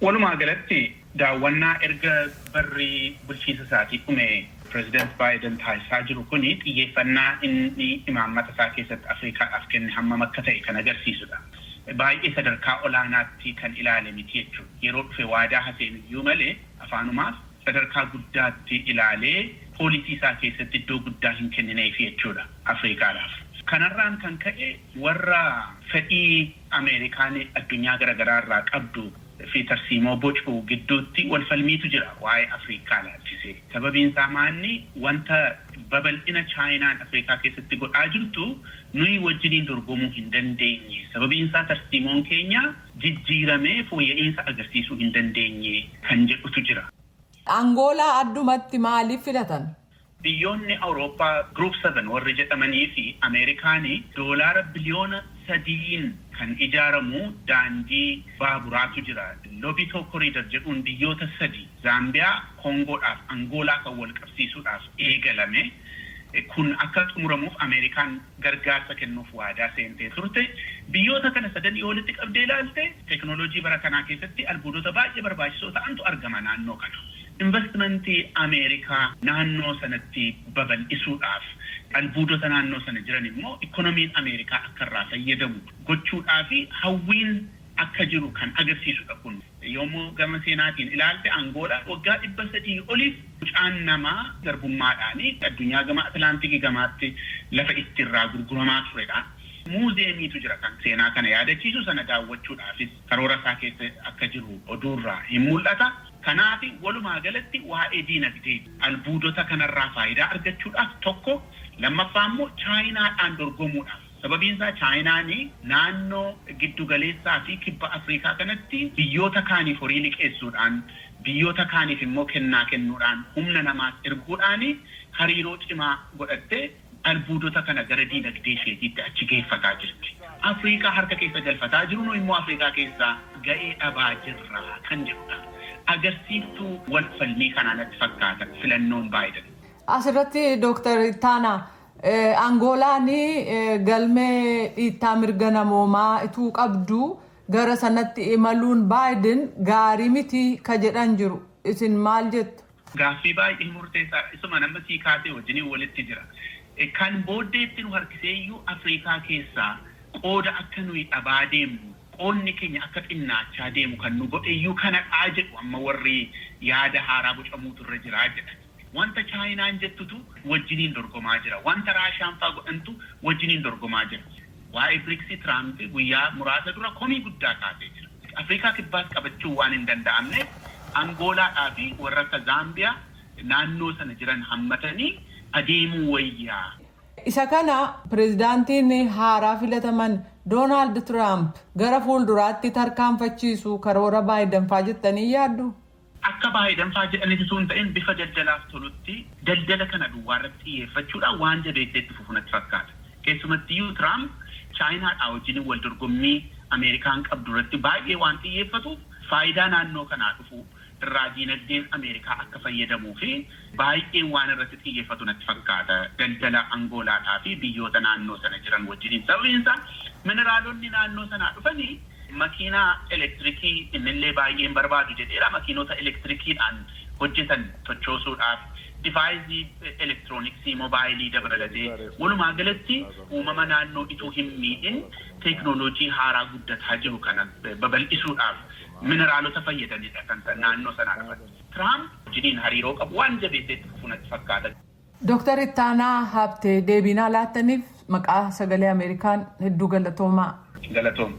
Walumaa galatti daawwannaa erga barri bulchiinsa isaatii dhume Pireezidaant Baayiden taasisaa jiru kuni xiyyeeffannaa inni imaammata isaa keessatti Afrikaadhaaf kenne hammam akka ta'e kan agarsiisudha. Baay'ee sadarkaa olaanaatti kan ilaale miti jechuudha. Yeroo dhufe waadaa haseen iyyuu malee afaanumaaf sadarkaa guddaatti ilaalee poolisii isaa keessatti iddoo guddaa hin kennineef jechuudha Afrikaadhaaf. Kanarraan kan ka'e warra fedhii Ameerikaan addunyaa garaagaraa irraa qabdu fi tarsiimoo bocuu gidduutti wal falmiitu jira waa'ee Afrikaa ilaalchisee. Sababiin isaa maanni wanta babal'ina Chaayinaan Afrikaa keessatti godhaa jirtu nuyi wajjiniin dorgomuu hin dandeenye. Sababiin isaa tarsiimoon keenya jijjiiramee fooyya'insa agarsiisuu hin dandeenye kan jedhutu jira. Angoolaa addumatti maaliif filatan? Biyyoonni Awurooppaa Group 7 warri jedhamanii fi Ameerikaanii doolaara biliyoona 3n kan ijaaramu daandii baaburaatu jira. Lobito Corridor jedhuun biyyoota sadi, Zaambiyaa, Koongoodhaaf Angoolaa kan wal qabsiisuudhaaf eegalame. Kun akka xumuramuuf Ameerikaan gargaarsa kennuuf waadaa seentee turte. Biyyoota kana sadan yoo walitti qabdee ilaalte, teeknooloojii bara kanaa keessatti albuudota baay'ee barbaachisoo ta'antu argama naannoo kana. Investmentii Ameerikaa naannoo sanatti babal'isuudhaaf, albuudota naannoo sana jiran immoo ikoonomiin Ameerikaa akka irraa fayyadamu gochuudhaaf hawwiin akka jiru kan agarsiisudha kun. Yommuu gama seenaatiin ilaalte, Angoolaa waggaa 300 oliif mucaan namaa garbummaadhaan addunyaa gama Atlaantikii gamaatti lafa itti irraa gurguramaa turedha. Muuzeemiitu jira kan seenaa kana yaadachiisu. Sana daawwachuudhaafis karoora isaa keessa akka jiru oduurraa hin mul'ata. Kanaaf walumaa galatti waa'ee diinagdee albuudota kanarraa faayidaa argachuudhaaf tokko, lammaffaa immoo Chaayinaadhaan dorgomuudhaaf. Sababiin isaa Chaayinaan naannoo giddugaleessaa fi kibba Afrikaa kanatti biyyoota kaaniif horii liqeessuudhaan, biyyoota kaaniif immoo kennaa kennuudhaan, humna namaas erguudhaan hariiroo cimaa godhattee albuudota kana gara diinagdee isheetiitti achi geeffataa jirti. Afrikaa harka keessa galfataa jiru, nu immoo Afrikaa keessaa ga'ee dhabaa jirra kan jedhudha. Agarsiiftuu wal falmii kanaa natti fakkaata filannoon Baayiden. Asirratti, Dooktar Ittaanaa, Angoolaan galmee dhiittaa mirga namoomaa ituu qabdu gara sanatti imaluun Baayiden gaarii miti ka jedhan jiru. Isin maal jettu? Gaaffii baay'ee murteessaa isuma nama sii kaasee wajjiniin walitti jira. Kan booddeetti nu harkiseeyyuu Afrikaa keessaa qooda akka nuyi dhabaa deemnu, qoodni keenya akka xinnaachaa deemu kan nu godheyyuu kanadhaa jedhu amma warri yaada haaraa bocamuutu irra jiraa jedhan. Wanta Chaayinaan jettutu wajjiniin dorgomaa jira. Wanta Raashaan faa godhantu wajjiniin dorgomaa jira. Waa'ee BRICSii Tiraamp guyyaa muraasa dura komii guddaa kaasee jira. Afrikaa Kibbaas qabachuu waan hin danda'amneef Angoolaadhaa fi warra akka Zaambiyaa naannoo sana jiran hammatanii adeemuu wayyaa. Isa kana pireezidaantiin haaraa filataman Doonaald Tiraamp gara fuulduraatti tarkaanfachiisu karoora Baayiden faa jettanii yaaddu? Akka Baayiden faa jedhanitti osoo hin ta'in, bifa daldalaaf tolutti daldala kana duwwaa irratti xiyyeeffachuudhaan waan jabeessee itti fufu natti fakkaata. Keessumattiyyuu Tiraamp Chaayinaadhaa wajjin wal dorgommii Ameerikaan qabdu irratti baay'ee waan xiyyeeffatuuf, faayidaa naannoo kanaa dhufu irraa diinagdeen Ameerikaa akka fayyadamuu fi baay'ee waan irratti xiyyeeffatu natti fakkaata daldala Angoolaadhaa fi biyyoota naannoo sana jiran wajjiniin. Sababiin isaa mineraalonni naannoo sanaa dhufanii makiinaa elektirikii innillee baay'een barbaadu jedheera, makiinota elektirikiidhaan hojjetan tochoosuudhaaf, deviceii elektirooniksii moobaayilii dabalatee, walumaa galatti uumama naannoo ituu hin miidhin teeknooloojii haaraa guddataa jiru kana babal'isuudhaaf mineraalota fayyadanidha kan naannoo sanaa dhufan. Tiraamp wajjiniin hariiroo qabu waan jabeessee itti fufu natti fakkaata. Dooktar Ittaanaa Habtee, deebiinaa laattaniif maqaa Sagalee Ameerikaan hedduu galatoomaa. Galatooma.